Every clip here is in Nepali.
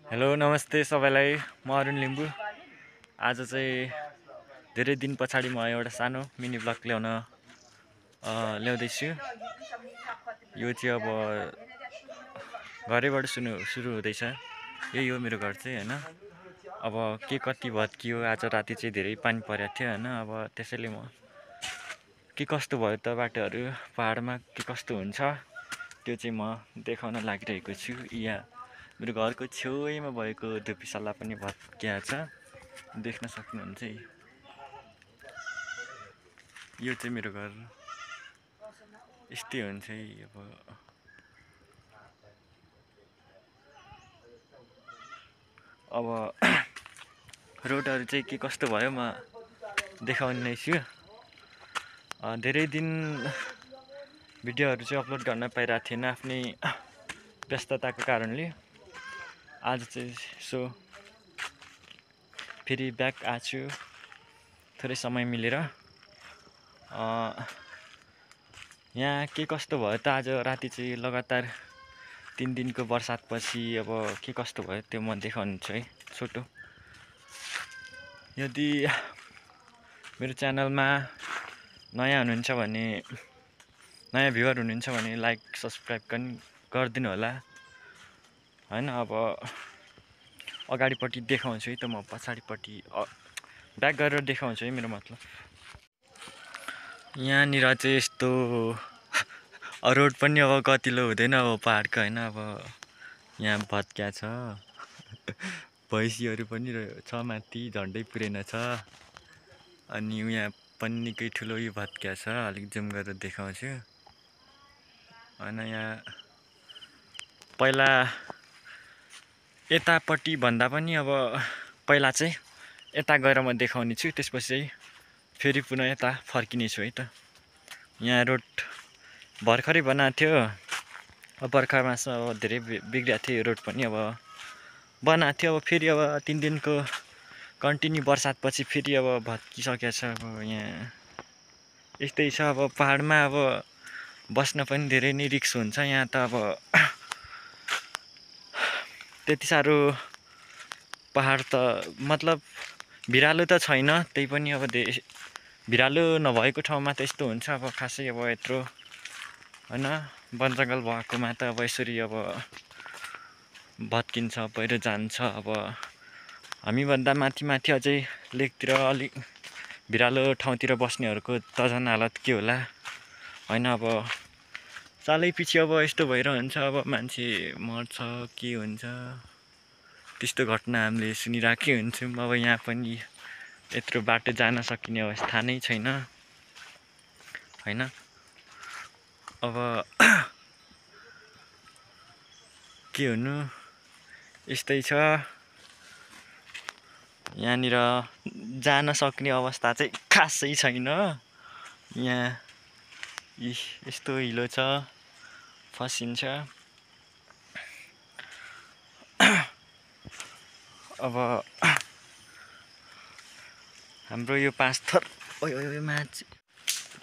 हेलो नमस्ते सबैलाई। म अरुण लिम्बू। आज चाहिँ धेरै दिन पछाडि म एउटा सानो मिनी ब्लग ल्याउँदैछु। यो चाहिँ अब घरैबाट सुरु हुँदैछ। यही हो मेरो घर चाहिँ होइन। अब के कति भत्कियो, आज राति चाहिँ धेरै पानी परेको थियो होइन। अब त्यसैले म के कस्तो भयो त बाटोहरू पहाडमा के कस्तो हुन्छ त्यो चाहिँ म देखाउन लागिरहेको छु। यहाँ मेरो घरको छेउैमा भएको धुप्पीसल्ला पनि भत्किया छ, देख्न सक्नुहुन्छ। यो चाहिँ मेरो घर यस्तै हुन्छ है। अब रोडहरू चाहिँ के कस्तो भयो म देखाउने छु। धेरै दिन भिडियोहरू चाहिँ अपलोड गर्न पाइरहेको थिएन आफ्नै व्यस्तताको कारणले। आज चाहिँ यसो फेरि ब्याक आएको छु थोरै समय मिलेर। यहाँ के कस्तो भयो त आज राति चाहिँ लगातार 3 दिनको बर्सातपछि अब के कस्तो भयो त्यो म देखाउँछु है छोटो। यदि मेरो च्यानलमा नयाँ हुनुहुन्छ भने, नयाँ भ्युवर हुनुहुन्छ भने लाइक सब्सक्राइब पनि गरिदिनु होला होइन। अब अगाडिपट्टि देखाउँछु है त म, पछाडिपट्टि ब्याक गरेर देखाउँछु है मेरो मतलब। यहाँनिर चाहिँ यस्तो रोड पनि अब कतिलो हुँदैन अब पहाडको होइन। अब यहाँ भत्किया छ, भैँसीहरू पनि छ माथि, झन्डै पुरेन छ। अनि यहाँ पनि निकै ठुलो यो भत्किया छ, अलिक जुम गरेर देखाउँछु होइन। यहाँ पहिला यतापट्टि भन्दा पनि अब पहिला चाहिँ यता गएर म देखाउने छु, त्यसपछि चाहिँ फेरि पुनः यता फर्किने छु है त। यहाँ रोड भर्खरै बनाएको थियो, अब बर्खा मास अब धेरै बिग्रिएको थियो यो रोड पनि। अब बनाएको थियो, अब फेरि अब 3 दिनको कन्टिन्यू बर्सातपछि फेरि अब भत्किसकेको छ। अब यहाँ यस्तै छ। अब पहाडमा अब बस्न पनि धेरै नै रिस्क हुन्छ। यहाँ त अब त्यति साह्रो पहाड त मतलब भिरालो त छैन, त्यही पनि अब भिरालो नभएको ठाउँमा त यस्तो हुन्छ। अब खासै अब यत्रो होइन वन जङ्गल भएकोमा त अब यसरी अब भत्किन्छ, पहिरो जान्छ। अब हामीभन्दा माथि अझै लेकतिर अलिक भिरालो ठाउँतिर बस्नेहरूको त झन् हालत के होला होइन। अब सालैपछि अब यस्तो भइरहन्छ, अब मान्छे मर्छ के हुन्छ, त्यस्तो घटना हामीले सुनिरहेकै हुन्छौँ। अब यहाँ पनि यत्रो बाटो जान सकिने अवस्था नै छैन होइन। अब के हुनु, यस्तै छ। यहाँनिर जान सक्ने अवस्था चाहिँ खासै छैन। यहाँ यस्तो हिलो छ, फसिन्छ। अब हाम्रो यो 5 थर माथि,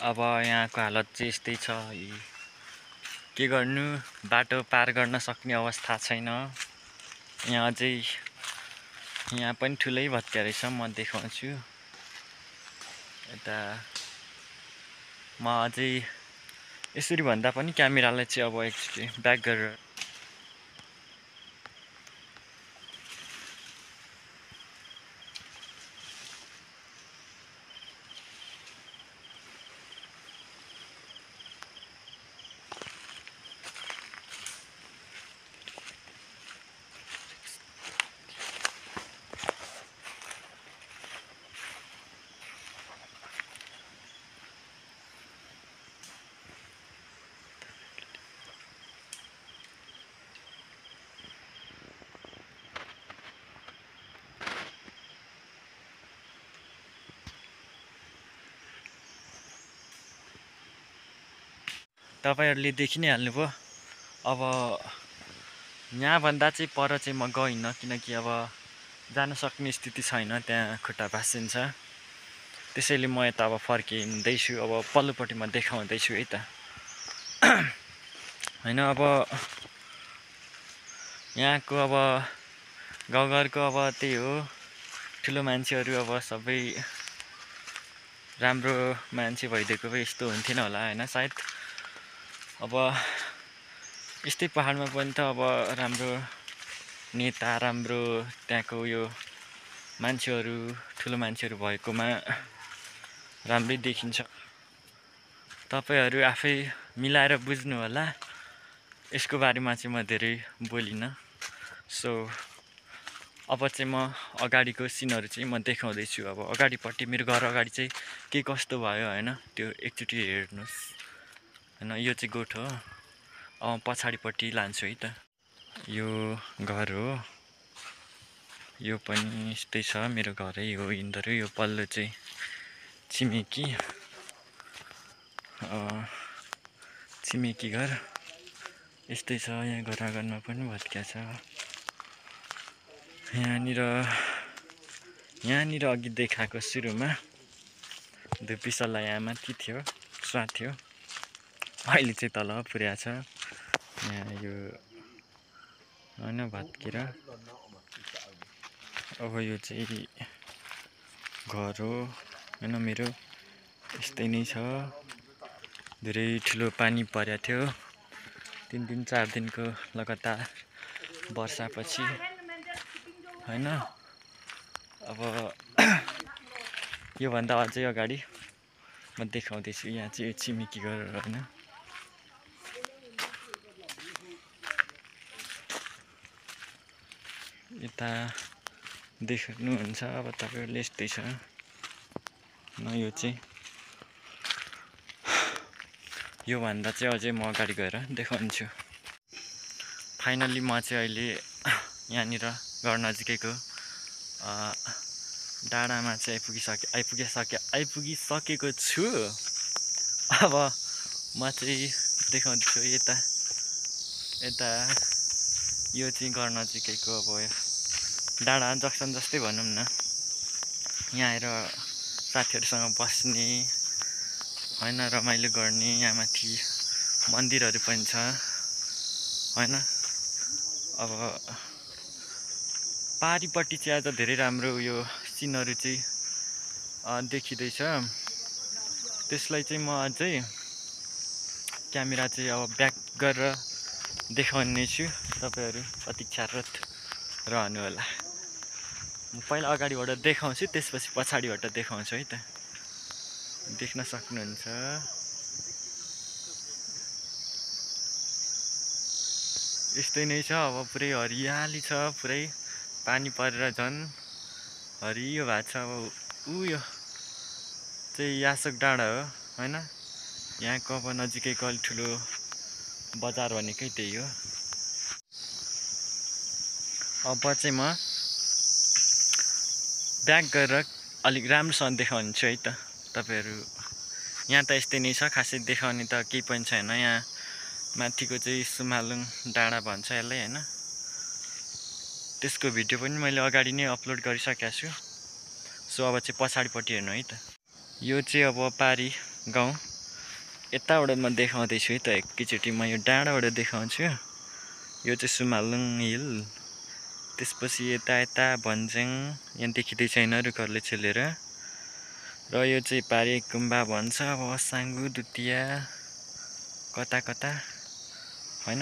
अब यहाँको हालत चाहिँ यस्तै छ। के गर्नु, बाटो पार गर्न सक्ने अवस्था छैन। यहाँ अझै यहाँ पनि ठुलै भत्किया रहेछ, म देखाउँछु यता। म अझै यसरी भन्दा पनि क्यामेरालाई चाहिँ अब एकचोटि ब्याक गरेर तपाईँहरूले देखि नै हाल्नुभयो। अब यहाँभन्दा चाहिँ पर चाहिँ म गइनँ, किनकि अब जान सक्ने स्थिति छैन, त्यहाँ खुट्टा भाँचिन्छ। त्यसैले म यता अब फर्किँदैछु। अब पल्लोपट्टि म देखाउँदैछु है त होइन। अब यहाँको अब गाउँघरको अब त्यही हो, ठुलो मान्छेहरू अब सबै राम्रो मान्छे भइदिएको भए यस्तो हुन्थेन होला होइन सायद। अब यस्तै पहाडमा पनि त अब राम्रो नेता, राम्रो त्यहाँको उयो मान्छेहरू, ठुलो मान्छेहरू भएकोमा राम्रै देखिन्छ। तपाईँहरू आफै मिलाएर बुझ्नु होला। यसको बारेमा चाहिँ म धेरै बोलिनँ। सो अब चाहिँ म अगाडिको सिनहरू चाहिँ म देखाउँदैछु। अब अगाडिपट्टि मेरो घर अगाडि चाहिँ के कस्तो भयो होइन, त्यो एकचोटि हेर्नुहोस् होइन। यो चाहिँ गोठ हो। पछाडिपट्टि लान्छु है त। यो घर हो, यो पनि यस्तै छ, मेरो घरै हो यिनीहरू। यो पल्लो चाहिँ छिमेकी घर यस्तै छ। यहाँ घर आँगनमा पनि भत्किया छ। यहाँनिर अघि देखाएको सुरुमा धुप्पीसल्ला यहाँ माथि थियो, स्वाद थियो। अहिले चाहिँ तल पुर्या छ। यहाँ यो होइन भत्केर। अब यो चाहिँ घर हो होइन मेरो, यस्तै नै छ। धेरै ठुलो पानी परेको थियो, 3 दिन 4 दिनको लगातार वर्षापछि होइन। अब योभन्दा अझै अगाडि म देखाउँदैछु। यहाँ चाहिँ छिमेकी घर होइन। यता देख्नुहुन्छ अब तपाईँहरूले, यस्तै छ न। यो चाहिँ योभन्दा चाहिँ अझै म अगाडि गएर देखाउँछु। फाइनल्ली म चाहिँ अहिले यहाँनिर घर नजिकैको डाँडामा चाहिँ आइपुगिसकेको छु। अब म चाहिँ देखाउँदैछु यता यो चाहिँ घर नजिकैको अब डाँडा जक्सन जस्तै भनौँ न। यहाँ आएर साथीहरूसँग बस्ने होइन, रमाइलो गर्ने। यहाँ माथि मन्दिरहरू पनि छ होइन। अब पारिपट्टि चाहिँ आज धेरै राम्रो उयो सिनहरू चाहिँ देखिँदैछ। त्यसलाई चाहिँ म अझै क्यामेरा चाहिँ अब ब्याक गरेर देखाउने छु। तपाईँहरू प्रतीक्षारत रहनु होला। म पहिला अगाडिबाट देखाउँछु, त्यसपछि पछाडिबाट देखाउँछु है त। देख्न सक्नुहुन्छ यस्तै नै छ। अब पुरै हरियाली छ, पुरै पानी परेर झन् हरियो भएको छ। अब उयो चाहिँ यासोक डाँडा हो होइन। यहाँको अब नजिकैको अलिक ठुलो बजार भनेकै त्यही हो। अब चाहिँ म ब्याक गरेर अलिक राम्रोसँग देखाउँछु है त। तपाईँहरू यहाँ त यस्तै नै छ, खासै देखाउने त केही पनि छैन। यहाँ माथिको चाहिँ सुमालुङ डाँडा भन्छ यसलाई होइन। त्यसको भिडियो पनि मैले अगाडि नै अपलोड गरिसकेको छु। सो अब चाहिँ पछाडिपट्टि हेर्नु है त। यो चाहिँ अब पारी गाउँ, यताबाट म देखाउँदैछु है त। एकैचोटि म यो डाँडाबाट देखाउँछु। यो चाहिँ सुमालुङ हिल, त्यसपछि यता भन्ज्याङ यहाँ देखिँदैछ होइन रुखहरूले छेलेर। र यो चाहिँ पारी गुम्बा भन्छ। अब साङ्गु दुतिया कता होइन।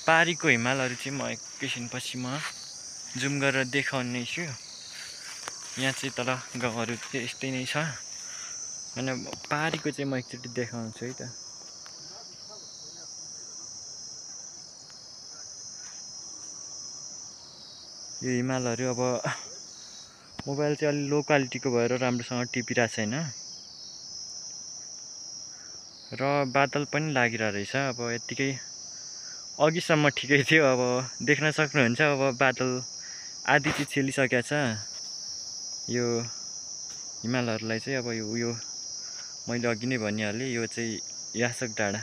पारीको हिमालहरू चाहिँ म एकैछिनपछि म जुम गरेर देखाउने छु। यहाँ चाहिँ तल गाउँहरू चाहिँ यस्तै नै छ होइन। पारीको चाहिँ म एकचोटि देखाउँछु है त। यो हिमालहरू अब मोबाइल चाहिँ अलि लो क्वालिटीको भएर राम्रोसँग टिपिरहेको छैन र बादल पनि लागिरहेको रहेछ। अब यत्तिकै अघिसम्म ठिकै थियो। अब देख्न सक्नुहुन्छ अब बादल आधी चाहिँ छेलिसकेको छ। यो हिमालहरूलाई चाहिँ अब यो मैले अघि नै भनिहालेँ, यो चाहिँ यासोक डाँडा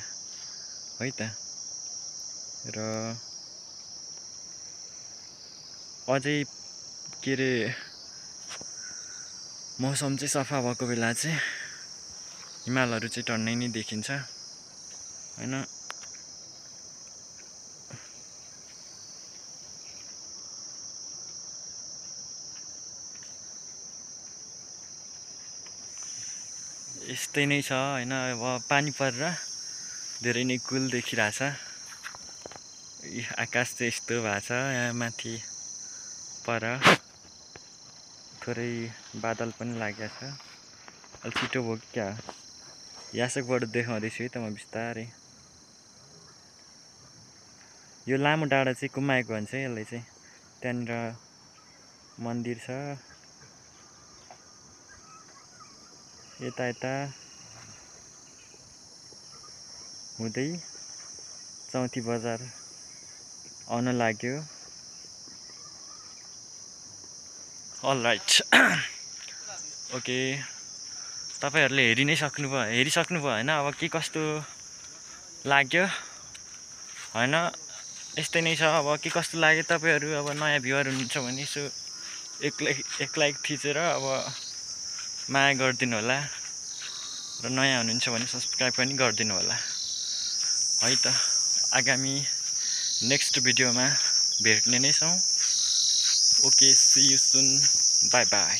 है त। र अझै के अरे मौसम चाहिँ सफा भएको बेला चाहिँ हिमालहरू चाहिँ टन्नै नै देखिन्छ होइन। यस्तै नै छ हैन। अब पानी परेर धेरै नै कुल देखिरहेछ। आकाश चाहिँ यस्तो भएको छ। यहाँ माथि पर थोरै बादल पनि लागेको छ। अलि छिटो भयो कि क्या? यासकबाट देखाउँदैछु है त म बिस्तारै। यो लामो डाँडा चाहिँ कुमाएको भन्छ है यसलाई चाहिँ। त्यहाँनिर मन्दिर छ। यता हुँदै चौथी बजार आउन लाग्यो। अलराइट ओके, तपाईँहरूले हेरिसक्नुभयो होइन? अब के कस्तो लाग्यो होइन? यस्तै नै छ। अब के कस्तो लाग्यो तपाईँहरू अब नयाँ भ्युवर हुनुहुन्छ भने यसो एक लाइक थिचेर अब माया गरिदिनु होला र नयाँ हुनुहुन्छ भने सब्सक्राइब पनि गरिदिनु होला है त। आगामी नेक्स्ट भिडियोमा भेट्ने नै छौँ। Okay, see you soon, bye by.